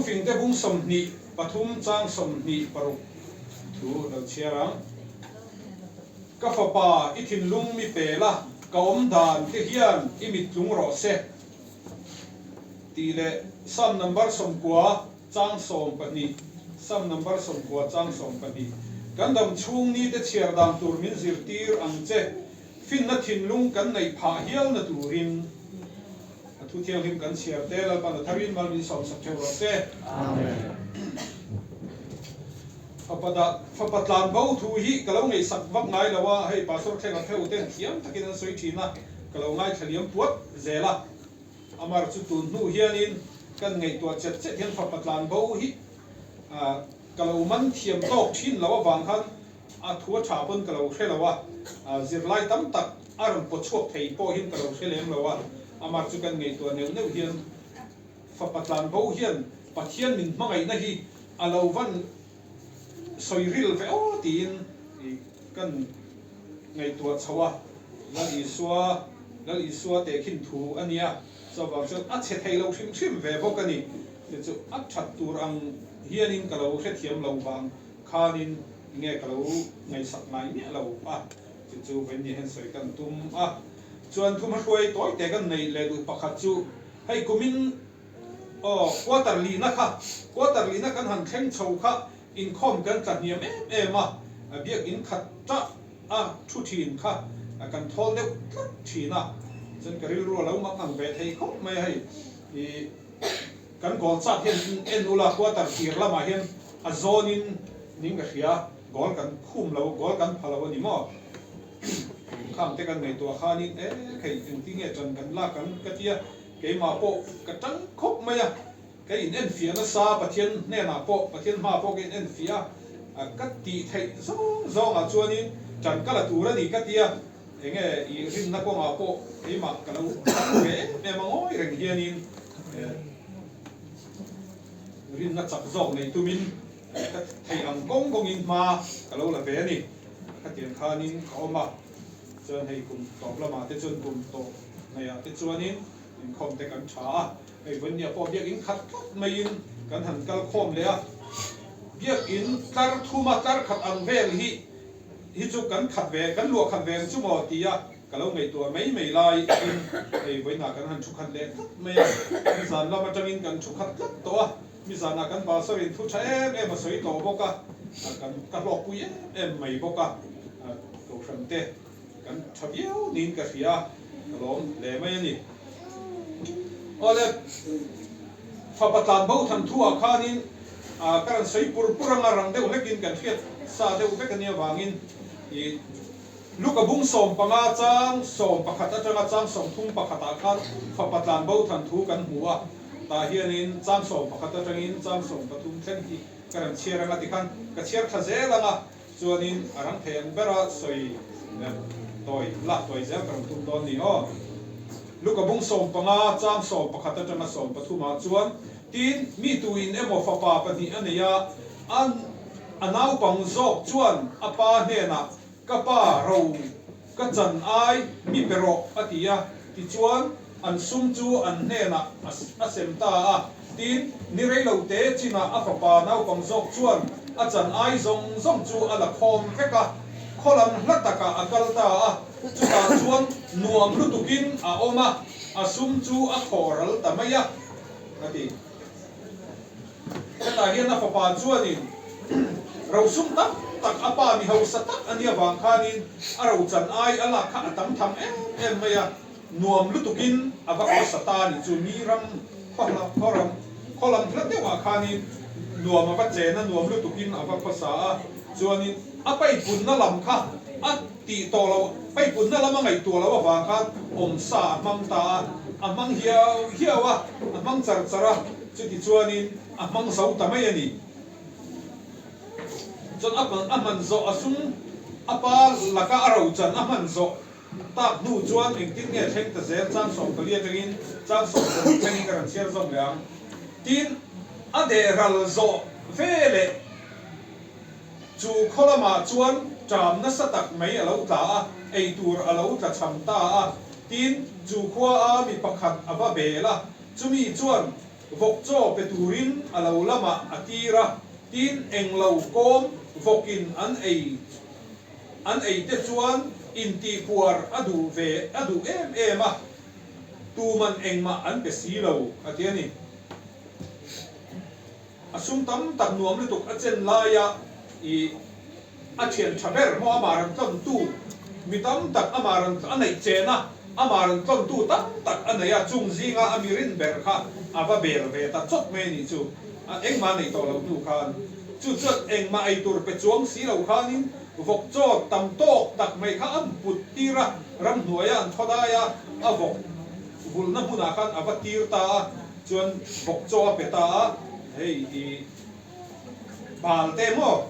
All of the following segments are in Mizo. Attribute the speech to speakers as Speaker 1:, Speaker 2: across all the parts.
Speaker 1: Thufingte bung 23 chang 26 thu lo chhiar ang. Ka fapa, i thinlung mi pe la, ka awm dan te hian i mit tlung rawh se, tih leh Sam number 90 chang 12, Sam number 90 chang 12, Kan dam chhung ni te chhiar dan tur min zirtir ang che, finna thinlung kan neih phah hialna turin. A thu thianghlim kan chhiar te Lalpan a tharin mal min sawmsak theuh rawh se. Amen. Fapa dah fapa tlan bo thu hi ka lo ngaihsak vak ngai lo a, hei Pastor Thlenga pheu ten thiam takin an sawi thin a, ka lo ngaithla liam puat zel a. Amar chu tun hnu hianin kan ngaihtuah chet chet hian fapa tlan bo hi ka lo man thiam tawk thin lo avang khan A thu a tha pawn ka lo hre lo a, zirlai tam tak a rawn paw chhuak thei pawhin ka lo hre lem lo a, amah chu kan ngaihtuah neuh neuh hian fapa tlan bo hian Pathian min hmangaihna hi a lo van sawi ril ve aw tiin kan ngaihtuah chho a, Lal Isua Lal Isua tehkhin thu a nia, chuvang chuan a chhe thei lo hrim hrim ve bawk a ni, chu chu a that tur ang hianin ka lo hrethiam lo vang. Khanin nge ka lo ngaihsak ngai miah lo a, chu chu vawiin hian sawi kan tum a. Chuan thumhruai tawi te kan neih leh duh pakhat chu hei kumin aw quarter lihna kha, quarter lihna kan han thleng chho kha inkhawm kan tla hniam em em a, biakin khat tah a thu thin kha kan thawl deuh tlat thin a, chuan ka rilru a lo mak ang ve thei khawp mai a hei ih. Kan goal chak hian en ula quarter tir lamah hian a zawnin ning ka hria, goal kan khum lo, goal kan pha lo a ni maw? Khang te kan ngaihtuah khanin e khei engtin nge ṭan kan lak ang ka tia, keimah pawh ka ṭang khawp mai a, ka in enfiah nasa Pathian hnenah pawh, Pathian hmaah pawh ka in enfiah a, ka tih theih zawng zawngah chuanin ṭan ka la tur a ni ka tia. Enge i rinna kawngah pawh keimah ka lo chak ve em em a ngawi reng hianin rinna chak zawk nei tumin ka thei ang kawng kawngin hma ka lo la ve a ni. Khatiang khanin ka awm a, chuan hei kum tawp lamah te chuan kum tawp hnaihah te chuanin inkhawm te kan tha a, hei vawinia pawh biakin khat tlat maiin kan han kal khawm leh a, biakin tlar thuma tlar khat ang vel hi hi chu kan khat ve, kan luah khat ve ang chu maw tia ka lo ngaihtuah mai mai lai in hei vawiinah kan han thu khat leh tlat mai a, nizan lam atangin kan thu khat tlat tawh a, nizanah kan pastor in thu tha em em a sawi tawh bawk a, kan ka hlawkpui em em mai bawk a, kohhran te kan tha viau niin ka hria a, ka lawm hle mai a ni. Awle, fapa tlan bo than thu ah khanin ka rawn sawi pur pur anga rang deuh hlekin kan hriat sa deuh vek a nia vangin i Luka bung 15 chang 11 atanga chang 31 ah khan fapa tlan bo than thu kan hmu a, tah hianin chang 11 atangin chang 13 thleng hi ka rawn chhiar anga tikhan ka chhiar thla zel anga. Chuanin a rang thei ang bera sawi tawi lak tawi zel ka rawn tum dawn ni aw. Luka bung 15 chang 11 atanga 13 ah chuan tin mi tuin emaw fapa pahnih a nei a, a a naupang zawk chuan a pa hnenah ka pa ro ka chan ai mi pe rawh a ti a, tichuan an sum chu an hnenah a sem ta a. Tin, ni rei lo te chinah a fapa naupang zawk chuan a chan ai zawng zawng chu a la khawm vek a, khaw lam hla takah a kal ta a, chutah chuan nuam lutukin a awm a, a sum chu a khaw ral ta mai a, a ti. Hetah hian a fapa chuanin rosum tam tak a pa mi hausa tak a nia vang khanin a rochan ai a lak kha a tam tham em em mai a, nuam lutukin a va khawsa ta a nih chu. Mi ram khaw ram khaw lam hla deuhah khanin nuam a va chen a, nuam lutukin a va khawsa a, chuanin a paipunna lam kha a tih tawh loh, paipunna lam a ngaihtuah loh avang khan awmsa a hmang ta a, a hmang hiau hiau a, a hmang char char a, chuti chuanin a hmang zo ta mai a ni. Chuan a a hman zawh a sum a pa laka a rochan a hman zawh tak hnu chuan engtin nge thleng ta zel chang 14 atangin chang 16 thlengin ka rawn chhiar zawm leh ang. Tin, a deh ral zawh ve leh Chu khaw lamah chuan ṭam nasa tak mai a lo tla a, ei tur a lo tla cham ta a. Tin, chu khua a mi pakhat a va bel a, chumi chuan Vawk chaw pe turin a lo lamah a tir a, tin englo kawm vawkin an ei an ei te chuan intihpuar a duh ve a duh em em a, tuman engmah an pe si lo a ti a ni. A sum tam tak nuam lutuk a chen laia i a thian tha ber maw amah rawn tlawntu mi tam tak amah rawn a neih chen a, amah rawn tlawntu tam tak a nei a, chung zinga a mi rin ber kha a va bel ve ta chawt mai a nih chu. A engmah neih tawh loh hnu khan chu chuan engmah ei tur pe chuang si lo khanin vawk chaw tam tawk tak mai kha an put tir a, ramhnuaia an thaw dai a, a vawk vulhna hmunah khan a va tir ta a. Chuan vawk chaw a pe ta a, hei i bal te maw,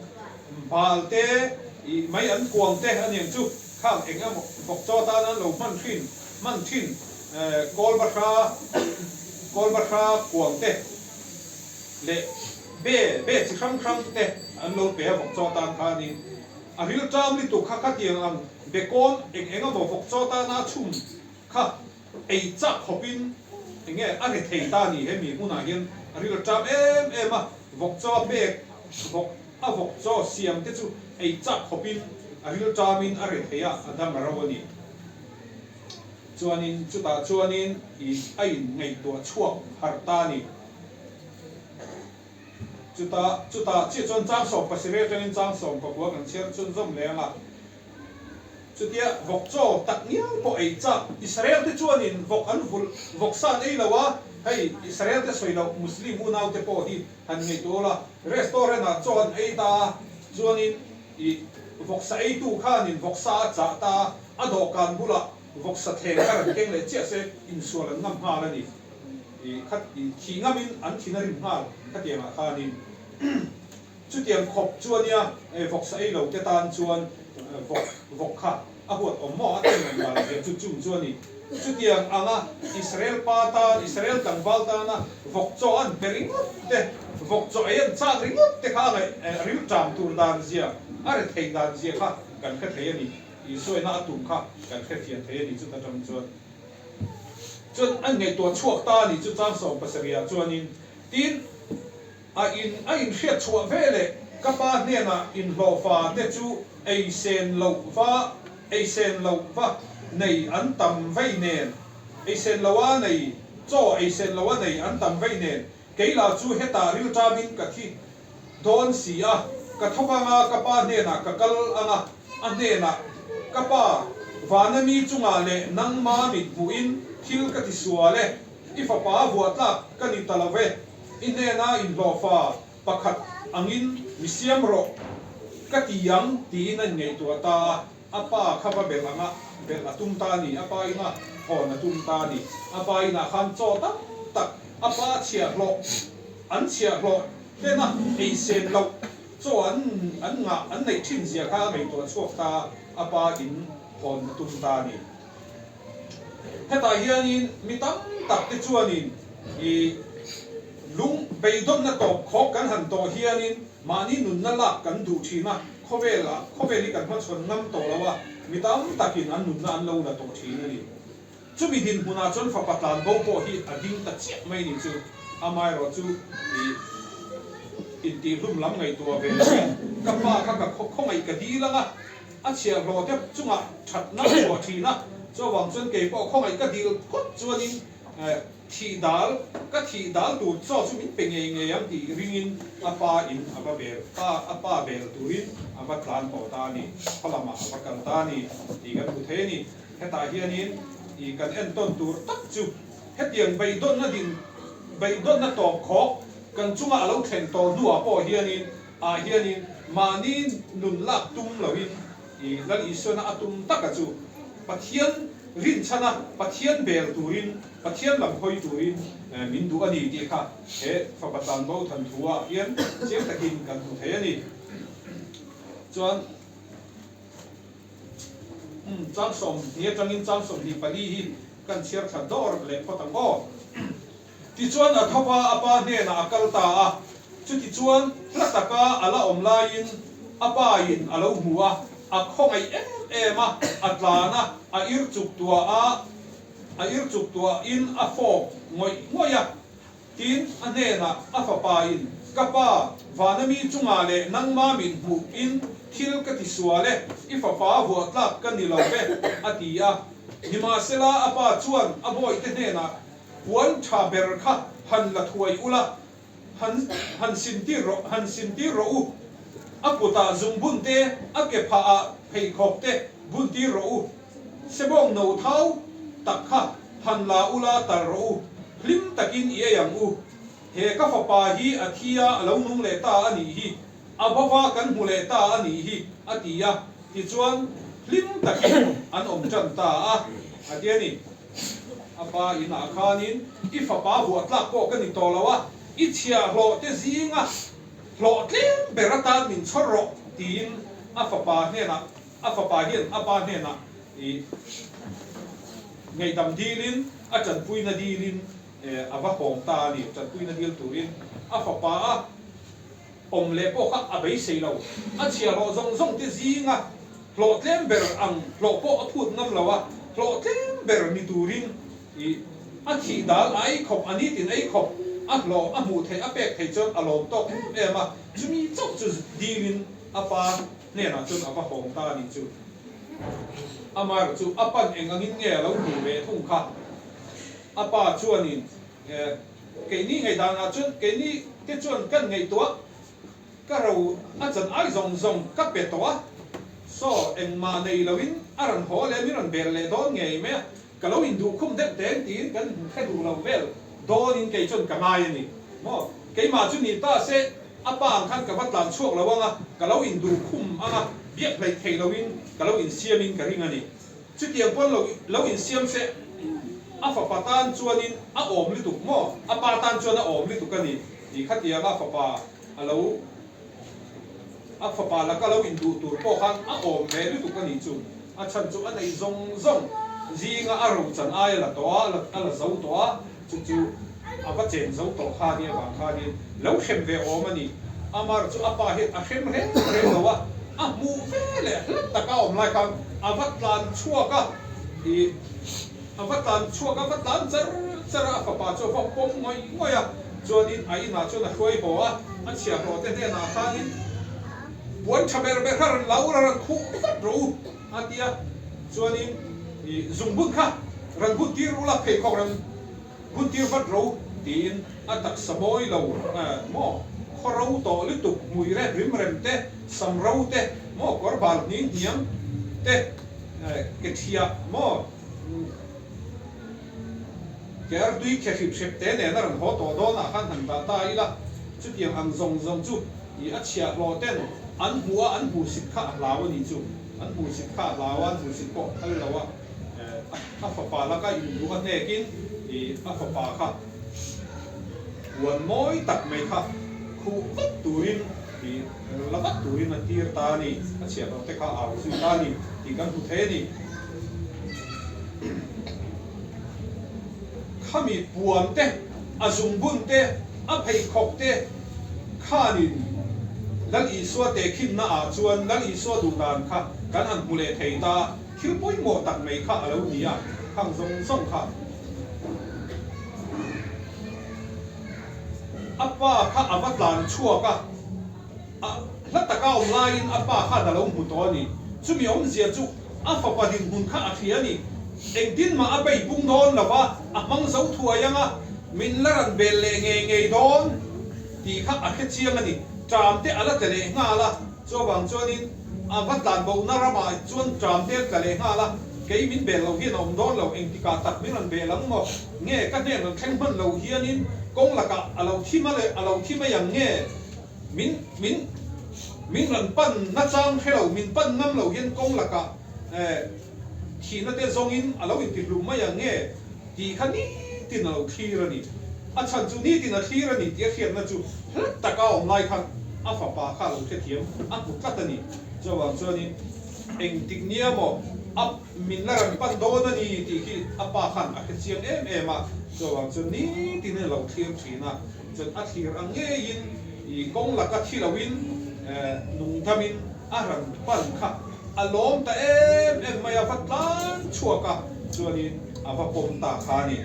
Speaker 1: bal te i mai an kuang te a niang chu, khang eng emaw vawk chaw atan an lo hman thin, hman thin kawl bahra, kawl bahra kuang te leh be, be chi hrang hrang te an lo pe a vawk chaw atan khanin a ril ṭam lutuk kha khatiang ang be kawn eng eng emaw vawk chaw tana chhum kha Ei chak khawpin enge a ri thei ta ni hemi hmunah hian a ril a ṭam em em a, vawk chaw a pek vawk a vawk chaw siam te chu ei chak khawpin a ril ṭamin a ri thei a, a dam a ro a ni. Chuanin chutah chuanin i a in ngaihtuah chhuak harh ta a ni. Chutah chutah chiah chuan chang sawm pasarih atangin chang sawm pakua kan chhiar chhunzawm leh ang a. Chutia vawk chaw tak ngial pawh ei chak Israel te chuanin vawk an vulh vawk sa an ei lo a, hei Israel te sawi loh Muslim unau te pawh hi han ngaihtuah ula, restaurant ah chaw an ei ta a, chuanin i vawksa eitu khanin vawksa a chah ta a, a dawhkan bulah vawksa thleng kha rawn keng leh chiah se insual an ngam nghal a ni. I khat i thih ngamin an thin a rim nghal khatiangah khanin. Chutiang khawp chu a nia, vawksa ei lo te tan chuan vawk vawk kha a huat awm maw? A ten awm dan zia chu chung chu a ni. Chutiang anga Israel pa tan, Israel tlangval tana vawk chaw an pe ringawt te, vawk chaw ei an chak ringawt te kha a ngaih rilṭam tur dan zia, a rethei dan zia kha kan hre thei a ni. Isuaina a tum kha kan hrethiam thei a ni chuta ṭang chuan. Chuan an ngaihtuah chhuak ta a ni chu chang 70 ah chuanin tin, A in a inhriat chhuah ve leh ka pa hnenah inhlawhfa te chu ei sen loh va ei sen loh va nei an tam vei nen, ei sen loh a nei chaw ei sen loh a nei an tam vei nen, kei lah chu hetah rilṭamin ka thi dawn si a, ka thawk anga ka pa hnenah ka kal anga a hnenah ka pa vana mi chungah leh nangma mit hmuhin thil ka ti sual e, i fapa vuah tlak ka ni ta lo ve. I hnena inhlawhfa pakhat angin mi siam rawh ka ti ang tiin a inngaihtuah ta a, a pa kha va belh anga belh a tum ta a ni, a pa ina hawn a tum ta a ni. A pa inah khan chaw tam tak a pa chhiahhlawh an chhiahhlawh tena ei sen loh chaw an an ngah an neih thin zia kha a ngaihtuah chhuak ta a, a pa in hawn a tum ta a ni. Hetah hianin mi tam tak te chuanin i lung beidawnna tawp khawk kan han tawh hianin mahni nunna lak kan duh thin a, khawvelah khawvel hi kan hmachhawn ngam tawh lo a, mi tam takin an nunna an lo la tawh thin a ni. Chumi dinhmunah chuan fapa tlanbo pawh hi a ding ta chiah mai ni chu, amaherawh chu i intihhlum lam ngaihtuah ve lovin ka pa kha ka khawngaih ka dil ang a, A chhiahhlawh te chungah thatna a chhuah thin a, chuvang chuan kei pawh khawngaih ka dil phawt chuanin thih dal, ka thih dal tur chaw chu min pe ngei ngei ang tih ringin a pa in a va bel ta, a pa bel turin a va tlan tawh ta a ni, khaw lamah a va kal ta a ni tih kan hmu thei a ni. Hetah hianin i kan entawn tur tak chu hetiang beidawnna din, beidawnna tawp khawk kan chunga a lo thlen tawh hnuah pawh hianin Ah hianin mahni nun lak tum loin i Lal Isuana a tum taka chu Pathian rinchhana Pathian bel turin, Pathian lam hawi turin min duh a ni tih kha he fapa tlanbo than thu ah hian chiang takin kan hmu thei a ni. Chuan chang 20 atangin chang 24 hi kan chhiar thla dawr leh phawt ang aw. Tichuan a tho va, a pa hnenah a kal ta a. Chutichuan hla taka a la awm laiin a pa in a lo hmu a, a khawngaih em em a, a tlan a, a ir chuk tuah a, a ir chuk tuah in a fawp ngawih ngawih a. Tin, a hnenah a fapa in, Ka pa, vana mi chungah leh nangma min hmuh in thil ka ti sual e, i fapa vuah tlak ka ni lo ve, a ti a. Nimahsela a pa chuan a bawihte hnenah, Puan tha ber kha han la thuai ula, han han sintir rawh, han sintir rawh u. A kutah zungbun te, a ke phahah pheikhawk te buntir rawh u. Sebawng no thau tak kha han la ula tal rawh u, hlim takin i ei ang u. He ka fapa hi a thi a, a lo nung leh ta a nih hi, a bova kan hmu leh ta a nih hi, a ti a. Tichuan, hlim takin an awm tan ta a, a ti a ni. A pa inah khanin, I fapa vuah tlak pawh ka ni tawh lo a, i chhiahhlawh te zinga hlawh tlem ber atan min chhawr rawh, tiin a fapa hnenah A fapa hian a pa hnenah i ngaihdam dilin a tanpuina dilin a va hawng ta a ni. Tanpuina dil turin a fapa a awm leh pawh kha a beisei lo. A chhiahhlawh zawng zawng te zinga hlawh tlem ber ang hlawh pawh a phut ngam lo a, hlawh tlem ber ni turin i a thih dal a ei khawp, a nitin ei khawp, a hlawh a hmuh theih a pek theih chuan a lawm tawk em em a, chumi chauh chu dilin a pa Hnenah chuan a va hawng ta a nih chu. Amaherawh chu a pan eng angin nge a lo hmuh ve thung kha. A pa chuanin, Keini ngaihdanah chuan keini te chuan kan ngaihtuah ka ro a chan ai zawng zawng ka pe tawh a, saw engmah nei loin a rawn haw leh min rawn bel leh dawn ngei mai a, Ka lo induh khum deuh teng tiin kan hre duh lo vel dawnin kei chuan ka ngai a ni maw? Keimah chu ni ta se a pa ang khan ka va tlan chhuak lo ang a, ka lo induh khum ang a, biak hleih theih loin ka lo insiamin ka ring a ni. Chutiang pawn lo lo insiam se a fapa tan chuanin a awm lutuk maw? A pa tan chuan a awm lutuk a ni tih khatianga fapa a lo A fapa laka lo induh tur pawh khan a awm ve lutuk a nih chu. A chhan chu a neih zawng zawng zinga a rochan ai a la tawh a, a la zo tawh a, chu chu a va chen zo tawh kha nia vang khanin lo hrem ve awm a ni. Amar chu a pa hian a hrem reng reng lo a, a hmuh ve leh hlat taka a awm lai khan a va tlan chhuak a, ih a va tlan chhuak a, a va tlan char char a, a fapa chu a va pawm ngawih ngawih a. Chuanin a inah chuan a hruai haw a, a chhiahhlawhte hnenah khanin puan tha ber ber kha rawn la ur a, rawn khuh vat rawh u a ti a. Chuanin ih zungbun kha rawn hun tir ula, pheikhawk rawn hun tir vat rawh u tiin a taksa mawi lo maw khaw ro tawh lutuk hmui rep rim rem te, sam ro te maw kawr bal hning hniang te ke thiah maw. Ker tui khe hrip hrep te nen a rawn haw tawh dawn ah khan han dah ta ila, chutiang ang zawng zawng chu i a chhiahhlawh ten an hmuh a, an hmuhsit kha a hlau a nih chu. An hmuhsit kha a hlau a, an hmuhsit pawh a phal lo a, a fapa laka induh a hnekin i a fapa kha huan mawi tak mai kha khuh vat turin i la vat turin a tir ta a ni, a chhiahhlawh te kha a au zui ta a ni tih kan hmu thei a ni. Khami puan te, a zungbun te, a pheikhawk te khanin Lal Isua tehkhinna ah chuan Lal Isua duh dan kha kan han hmu leh thei ta, thil pawimawh tak mai kha a lo ni a, khang zawng zawng kha. A pa kha a va tlan chhuak a, a hla taka awm laiin a pa khan a lo hmu tawh a ni. Chumi awmzia chu a fapa dinhmun kha a hria a ni. Engtin mah a bei pung dawn lo va, a hmang zo thuai ang a, min la ran bel leh ngei ngei dawn tih kha a hre chiang a ni. Ṭam te a la tla leh nghal a, chuvang chuanin a va tlan bohna ramah chuan ṭam te a tla leh nghal a, kei min bel lo hian a awm dawn lo, engtikah tak min rawn bel ang maw? Nge ka hnen rawn thleng hman lo hianin kawng lakah a lo thi ma leh a lo thi mai ang nge? Min min min rawn pan nachang hre lo, min pan ngam lo hian kawng lakah eh thihna te zawngin a lo intihlum mai ang nge tih kha nitin a lo thlir a ni. A chhan chu nitin a thlir a ni tih a hriatna chu hlat taka a awm lai khan a fapa kha a lo hrethiam a hmu tlat a ni. Chuvang chuanin engtik nia maw a min la rawn pan dawn a ni tih khi a pa khan a hrechiang em em a, chuvang chuan nitin a lo thlir thin a. Chuan a thlir ang ngeiin i kawng laka thi loin nungdamin a ran pan kha a lawm ta em em mai a, va tlan chhuak a, chuanin a va pawm ta kha a ni.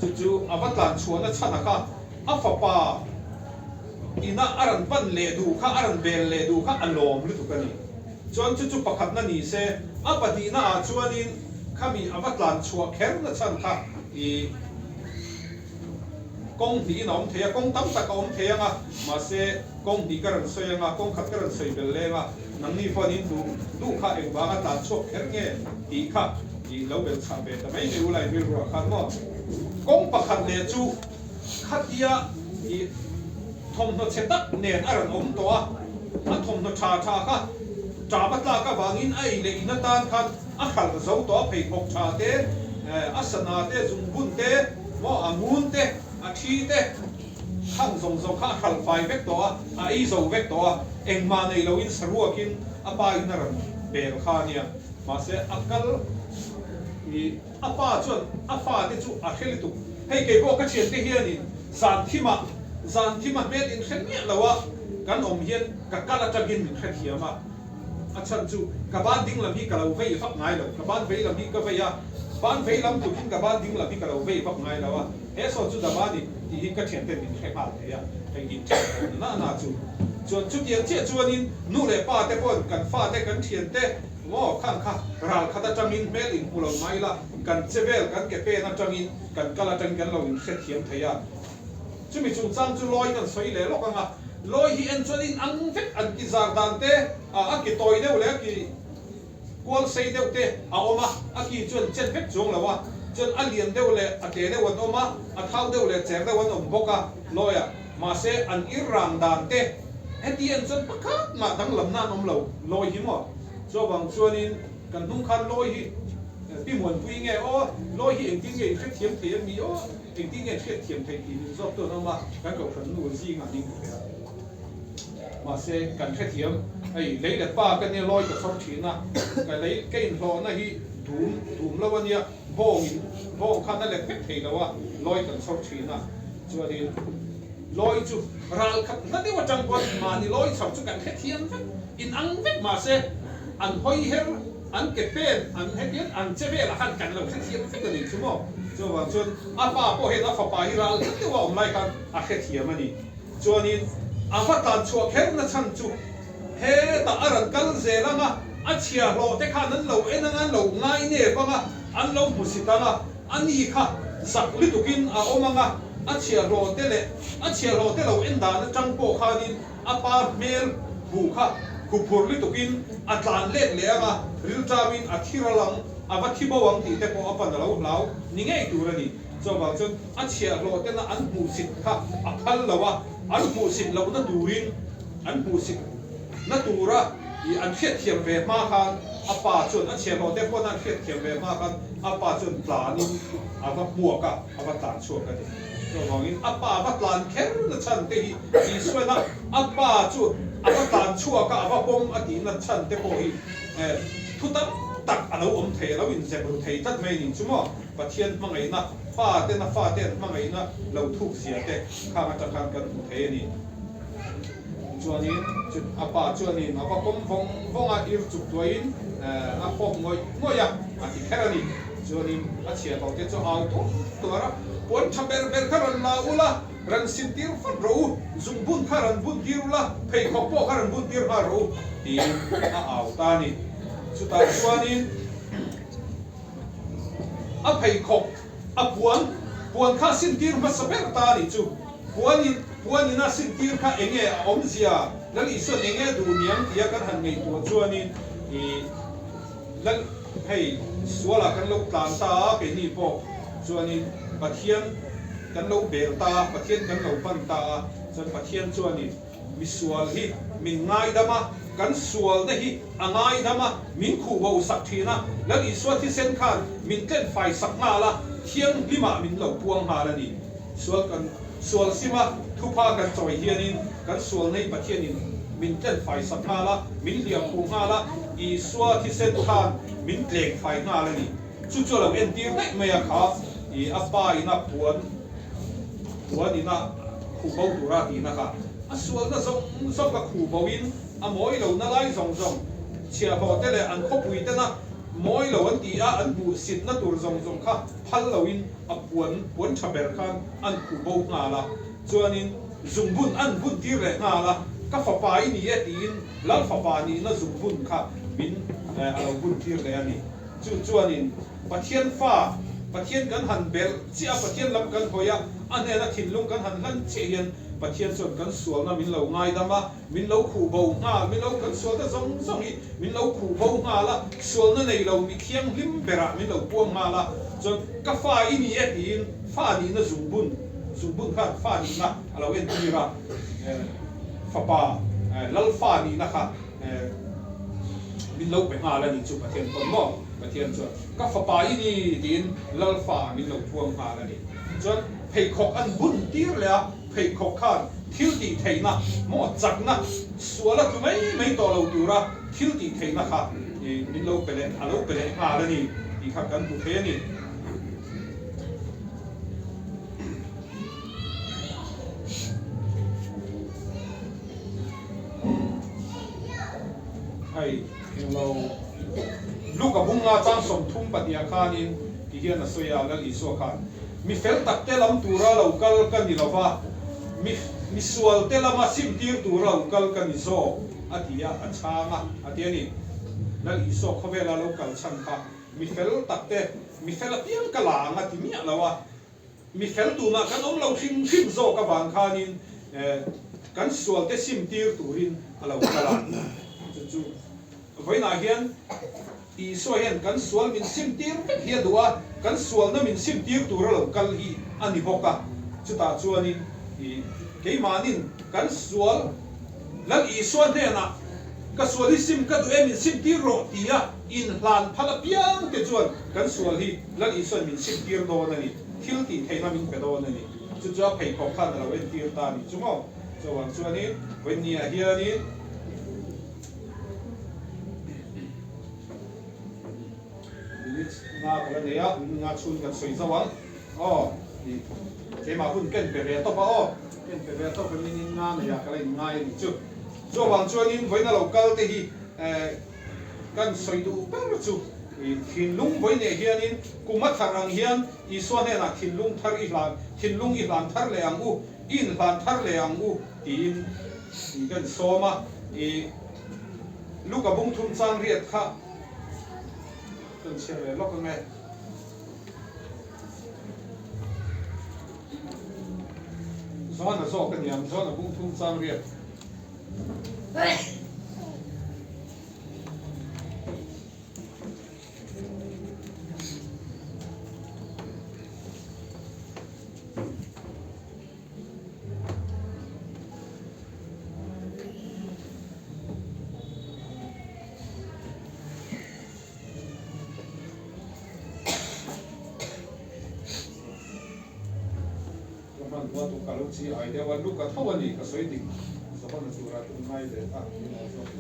Speaker 1: Chu chu a va tlan chhuahna chhan a kha a fapa ina a rawn pan leh duh kha, a rawn bel leh duh kha a lawm lutuk a ni. Chuan chu chu pakhatna ni se, a pahnihna ah chuanin khami a va tlan chhuah kherna chhan kha i kawng hnihin a awm thei a, kawng tam tak a awm thei ang a, mahse kawng hnih ka rawn sawi ang a, kawng khat ka rawn sawi belh leng a, nangni pawhin in duh duh kha engvanga tlan chhuak kher nge tih kha i lo belh chhah ve ta mai mai u lai rilruah khan maw. Kawng pakhat leh chu khatia i thawmhnaw chhe tak nen a rawn awm tawh a, a thawmhnaw tha tha kha ṭam a tlak avangin a ei leh in atan khan a hralh zo tawh a, pheikhawk tha te, a sana te, zungbun te, maw a ngun te, a thi te khang zawng zawng kha a hralh fai vek tawh a, a ei zo vek tawh a, engmah nei loin saruakin a pa in a rawn bel kha a nia, mahse a kal i. A pa chuan a fate chu a hre lutuk. Hei kei pawh ka thiante hianin zan thimah, zan thima hmel in hre miah lo a kan awm hian ka kal atangin min hrethiam a. A chhan chu ka ban ding lam hi ka lo vei vak ngai lo, ka ban vei lam hi ka vei a, ban vei lam tukin ka ban ding lam hi ka lo vei vak ngai lo a, he saw chu dama ni tih hi ka thianten min hre nghal thei a, hei in thian awm na na chu. Chuan chutiang chiah chuanin nu leh pa te pawhin kan fate kan thiante Maw khan kha ral khat atangin hmel inhmu lo mai ila, kan che vel kan ke pen atangin kan kal atangin kan lo inhrethiam thei a. Chumi chungchang chu lawi kan sawi leh lawk ang a, lawi hi en chuan in ang vek an ki zar dan te, a ki tawi deuh leh a ki kual sei deuh te a awm a, a ki chuan chet vek chuang lo a, chuan a lian deuh leh a te deuh an awm a, a thau deuh leh cher deuh an awm bawk a lawi a, mahse an ir rang dan te. Heti en chuan pakhat mah danglamna an awm lo, lawi hi maw? Chuvang chuanin kan hnung khan lawi hi pi Muanpui nge aw, lawi hi engtin nge in hrethiam thei em ni aw, engtin nge in hriatthiam thei tih min zawk tu an awm a, kan kohhran nu zingah ning ka hria. Mahse kan hrethiam, hei lei leh pa ka nia lawi ka chhawr thin a, ka lei ka inhlawhna hi dum dum lo a nia, bawng in bawng khan a let vek thei lo a, lawi kan chhawr thin a, chuanin. Lawi chu ral khat hla deuh atang pawn mahni lawi chho chu kan hrethiam vek, in ang vek mahse an hawi her, an ke pen, an hetiang an che velah khan kan lo hrethiam vek a ni chu maw. Chuvang chuan a pa pawh hian a fapa hi ral hla deuh a awm lai khan a hrethiam a ni. Chuanin a va tlan chhuah kher na chhan chu hetah a rawn kal zel ang a, a chhiahhlawh te khan an lo en ang a, an lo ngai nep ang a, an lo hmusit ang a, A ni kha zak lutukin a awm ang a, a chhiahhlawh te leh a chhiahhlawh te lo en dan atang pawh khanin a pa hmel hmuh kha huphurh lutukin a tlan let leh ang a, rilṭamin a thi ral ang, a va thi bo ang tih te pawh a pan a lo hlau ni ngei tur a ni. Chuvang chuan a chhiahhlawh tena an hmuhsit kha a phal lo a, an hmuhsit lohna turin an hmuhsit na tura i an hriatthiam ve hma khan a pa chuan a chhiahhlawh te pawh an hriatthiam ve hma khan a pa chuan tlanin a va hmuak a, a va tlan chhuak a ni. Chuvangin a pa va tlan kher na chhan te hi Isuaina a pa chu a va tlan chhuak a, a va pawm a tihna chhan te pawh hi thu tam tak a lo awm thei, a lo inzep ru thei tlat mai a ni chu maw? Pathian hmangaihna, pa tena fate an hmangaihna lo thuk zia te khang atang khan kan hmu thei a ni. Chuanin a pa chuanin a va pawm vawng vawng a, ir chuk tuahin a fawp ngawih ngawih a, a ti kher a ni. Chuanin a chhiahhlawh te chu a au tuar tuar a, Puan tha ber ber kha rawn la ula, rawn sin tir fat rawh u, zungbun kha rawn bun tir ula, pheikhawk pawh kha rawn bun tir nghal rawh u, tiin a au ta a ni. Chutah chuanin a pheikhawk A puan, puan kha sintir hmasa ber ta a nih chu. Puanin, puanin a sintir kha enge a awmzia, Lal Isuan enge a duh niang tia kan han ngaihtuah chuanin i Lal, hei sualah kan lo tlan ta a, keini pawh chuanin Pathian kan lo bel ta a, Pathian kan lo pan ta a, chuan Pathian chuanin Misual hi min ngaidam a, kan sualna hi a ngaidam a, min khuh bo sak thin a, Lal Isua thisen khan min tlen fai sak nghal a, thianghlimah min lo puang nghal a ni. Sual kan sual sim a, thupha kan chawi hianin kan sualna hi Pathianin min tlen fai sak nghal a, min hliah khuh nghal a, Isua thisen khan min tleng fai nghal a ni. Chu chu a lo entir daih mai a kha i a pa ina puan puan ina khuh bo tura tihna kha a sualna zawng zawng a khuh bo in a mawi lo na lai zawng zawng chhiahhlawh te leh an khawpui tena Mawi lo an ti a, an hmuh sitna tur zawng zawng kha phal loin a puan puan tha ber khan an khuh bo nghal a. Chuanin zungbun an bun tir leh nghal a, Ka fapa i ni e tiin Lal fapa nihna zungbun kha min a lo bun tir leh a ni. Chu chuanin Pathian fa, Pathian kan han belh chiah a, Pathian lam kan hawi a, a hnena thinlung kan han hlan chiah hian Pathian chuan kan sualna min lo ngaidam a, min lo khuh bo nghal, min lo kan sualna zawng zawng hi min lo khuh bo nghal a, sualna nei lo mi thianghlim berah min lo puang nghal a, chuan ka fa i ni e tiin fa nihna zungbun, zungbun khan fa nihna a lo entir a, fapa lal fa nihna kha min lo pe nghal a ni chu Pathian pawn maw? Pathian chuan ka fapa i ni tiin lal fa min lo puang nghal a ni. Chuan pheikhawk an bun tir leh a. Pheikhawk khan thil tih theihna maw chakna sual a tlu mai mai tawh lo tura thil tih theihna kha min lo pe leh a lo pe leh nghal a ni tih kha kan hmu thei a ni. Hei englo Luka bunga chang 32 ah khanin ti hian a sawi a, Lal Isua khan. Mi fel takte lam tura lo kal ka ni lova, mi mi sualte lama simtir tura lo kal ka ni zawk, a ti a, a chhang a, a ti a ni. Lal Isua khawvela lo kal chhan kha mi fel takte, mi fel apiang ka la ang a ti miah lo a, mi fel tumah kan awm lo hrim hrim zawk avang khanin kan sualte simtir turin a lo kal a, chu chu vawiinah hian Isua hian kan sual min simtir vek hi a duh a, kan sualna min simtir tura lo kal hi a ni bawk a. Chutah chuanin i keimahnin kan sual Lal Isua hnenah ka sual hi sim ka duh e min simtir rawh tia inhlan phal apiang te chuan kan sual hi Lal Isua'n min simtir dawn a ni, thil tih theihna min pe dawn a ni. Chu chu a pheikhawk khan a lo entir ta a ni chu maw? Chuvang chuanin vawiinniah hianin. Minutes nga ka la nei a, minute nga chhun kan sawi zauh ang. Aw, i keimah hun ken pe ve tawp a aw, ken pe ve tawp a minute nga nei ah ka la inngai a nih chu. Chuvang chuanin vawiin a lo kal te hi eh kan sawi duh ber chu i thinlung vawi neh hianin kum a thar ang hian Isua hnenah thinlung thar i hlan, thinlung i hlan thar leh ang u, i inhlan thar leh ang u tiin kan sawm a, i Luka bung thum chang riat kha kan chhiar leh lawk ang e. Johana zawk a niang, Johana bung thum chang riat. Ka hmanhmawh tu ka lo chi ai deuh a, luk a tho a ni, ka sawi dik Johana tura tum ngai ve ta ni lo zawk.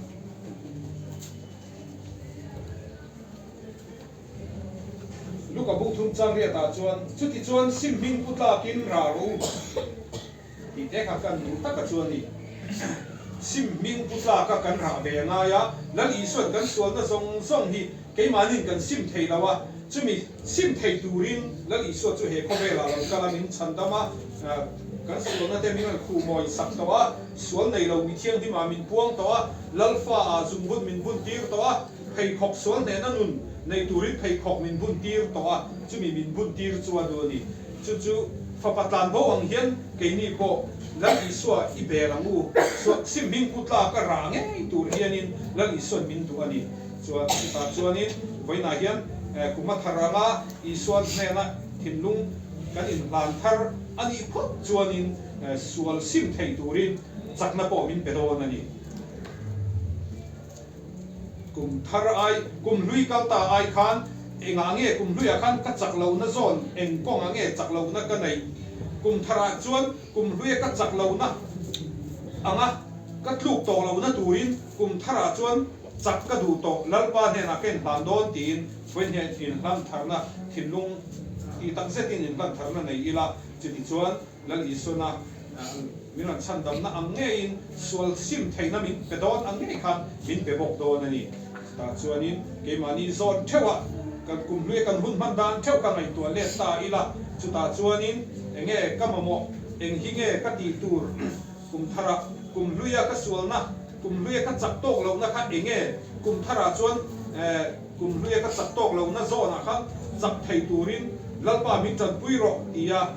Speaker 1: Luka bung thum chang riatah chuan, Chutichuan sim hming pu tlakin rah rawh u tih te kha kan duh taka chu a ni. Sim hming pu tlaka kan rah ve a ngai a, Lal Isua'n kan sualna zawng zawng hi keimahnin kan sim thei lo a, chumi sim thei turin Lal Isua chu he khawvelah lo kal a, min chhandam a, kan sualna te min rawn khuhmawi sak tawh a, sual nei lo mi thianghlimah min puang tawh a, Lal faah zungbun min bun tir tawh a. Pheikhawk sual hnehna nun nei turin pheikhawk min bun tir tawh a, chumi min bun tir chu a duh a ni. Chu chu fapa tlan bo ang hian keini pawh Lal Isua i bel ang u. Chuan sim hming pu tlak a rah ngei tur hianin Lal Isua'n min duh a ni. Chuan chutah chuanin vawiinah hian kum a thar anga Isua hnena thinlung kan inhlan thar a nih phawt chuanin sual sim thei turin chakna pawh min pe dawn a ni. Kum thar ai, kum hlui kal ta ai khan engah nge kum hluiah khan ka chak lohna zawn eng kawngah nge chak lohna ka neih? Kum tharah chuan kum hluia ka chak lohna anga ka tluk tawh lohna turin kum tharah chuan chak ka duh tawh Lalpa hnenah ka inhlan dawn tiin vawiin inhlan tharna thinlung tih tak zetin inhlan tharna nei ila chutichuan Lal Isuana min rawn chhandamna ang ngeiin sual sim theihna min pe dawn ang ngei khan min pe bawk dawn a ni. Chutah chuanin keimahni zawn theuh a, kan kumhlui a kan hun hman dan theuh ka ngaihtuah let ta ila, chutah chuanin enge ka mamawh, eng hi nge ka tih tur kum tharah, kumhlui a ka sualna, kumhlui a ka chak tawk lohna kha enge kum tharah chuan kumhlui a ka chak tawk lohna zawnah khan chak thei turin Lalpa min tanpui rawh tia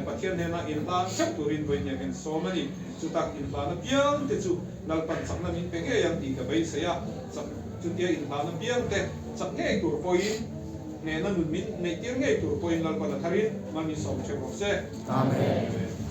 Speaker 1: Pathian hnena inhlan theuh turin vawiin hian sawm a ni. Chutak inhlan apiang te chu Lalpan chakna min pe ngei ang tih ka beisei a, chak chutia inhlana piang te chak ngei tur pawhin hnehna nun min neihtir ngei tur pawhin Lalpan a tharin mal min sawm theuh rawh se.
Speaker 2: Amen.